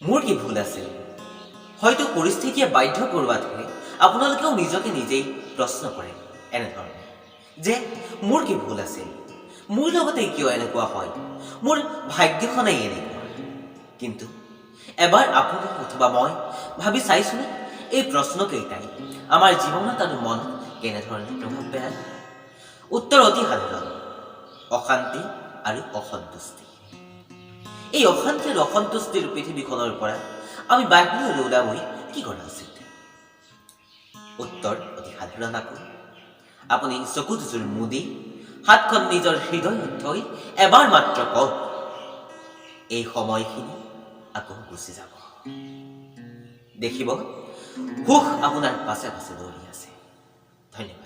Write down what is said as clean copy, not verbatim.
মোৰ কি ভুল আছিল? হয়তো পৰিস্থিতিয়ে বাধ্য কৰোৱাতহে আপোনালোকেও নিজকে নিজেই প্ৰশ্ন কৰে এনেধৰণে যে মোৰ কি ভুল আছিল, মোৰ লগতে কিয় এনেকুৱা হয়, মোৰ ভাগ্যখনেই এনেকুৱা। কিন্তু এবাৰ আপুনি অথবা মই ভাবি চাইছোনে, এই প্ৰশ্নকেইটাই আমাৰ জীৱনত আৰু মনত কেনেধৰণে প্ৰভাৱ পেলায়? উত্তৰ অতি সাধাৰণ, অশান্তি আৰু অসন্তুষ্টি। এই অশান্তি আৰু অসন্তুষ্টিৰ পৃথিৱীখনৰ পৰা আমি বাহিৰলৈ ওলাবই কি কৰা উচিত? উত্তৰ অতি সাধাৰণ আকৌ। আপুনি চকু দুযোৰ মুদি হাতখন নিজৰ হৃদয়ত থৈ এবাৰ মাত্ৰ কওক, এই সময়খিনি আকৌ গুচি যাব। দেখিব, সুখ আপোনাৰ পাছে পাছে দৌৰি আছে। ধন্যবাদ।